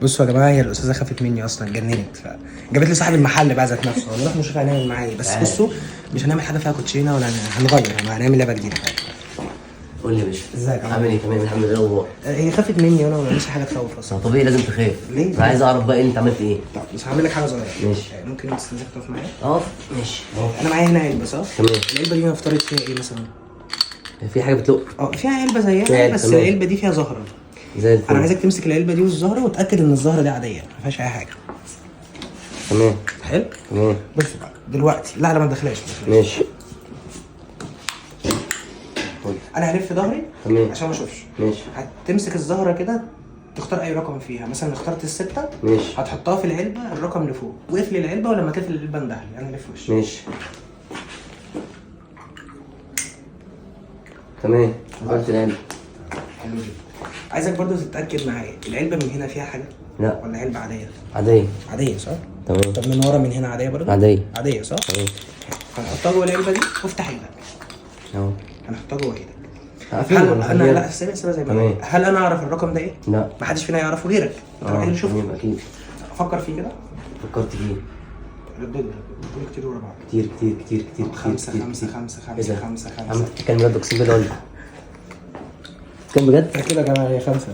بصوا يا جماعه، هي الاستاذة خافت مني اصلا، اتجننت، فجابت لي صاحب المحل بقى ذات نفسه. هنروح نشوف هنعمل معاه ايه. بس بصوا، مش هنعمل حاجة فيها كوتشينه ولا هنغير، هنعمل لعبه جديدة. قول لي يا باشا. ازيك؟ عامل ايه؟ تمام الحمد لله. الاخبار؟ هي خافت مني وانا ما بعملش حاجة تخوف اصلا. ما طبيعي لازم تخاف. ليه؟ انا عايز اعرف بقى إيه انت عملت ايه. طب بس هعمل لك حاجة صغيرة. ماشي. ممكن تستنزف تقف معايا؟ اقف ماشي. انا معايا هنا علبة صح؟ تمام. العلبة دي نفترض فيها ايه مثلا؟ في حاجة بتلق. اه فيها علبة زيها فيها علبة، بس تمام. العلبة دي فيها زهره. زي الفل. انا عايزك تمسك العلبة دي والزهرة وتاكد ان الزهرة دي عادية ما فيهاش اي حاجة. تمام. حلو؟ تمام. بص بقى دلوقتي، لا لا ما تدخلهاش ما تدخلهاش. ماشي. انا هلف ظهري تمام. عشان ما اشوفش. ماشي. هتمسك الزهرة كده، تختار اي رقم فيها، مثلا اخترت الستة. ماشي. هتحطها في العلبة الرقم اللي فوق، واقفل العلبه، ولما تقفل العلبة اندهلي انا الف وشي. ماشي. تمام قفلت العلبة. حلو جدا. عايزك برضو تتاكد معايا، العلبة من هنا فيها حاجة؟ لا. ولا علبة عادية؟ عادية. عادية صح؟ تمام. طب من ورا من هنا عادية برضو؟ عادية. عادية صح؟ تمام. هنحطها جوه العلبة دي وافتح ايدك. اهو. هنحطها جوه ايدك. هقفل هل ولا انا خليها؟ لا سيبها سيبها زي ما هي. تمام. هل انا اعرف الرقم ده ايه؟ لا. محدش فينا يعرفه غيرك، انت الوحيد اللي شفته. تمام اكيد. فكر فيه كده. فكرت فيه. ردده قول كتير ورا بعض. كتير كتير كتير كتير كتير خمسة كتير خمسة كتير. خمسة ايه خمسة ده؟ خمسة عم خمسة. تتكلم بجد؟ اقسم بالله ولا بتتكلم بجد؟ كده يا جماعة هي خمسة.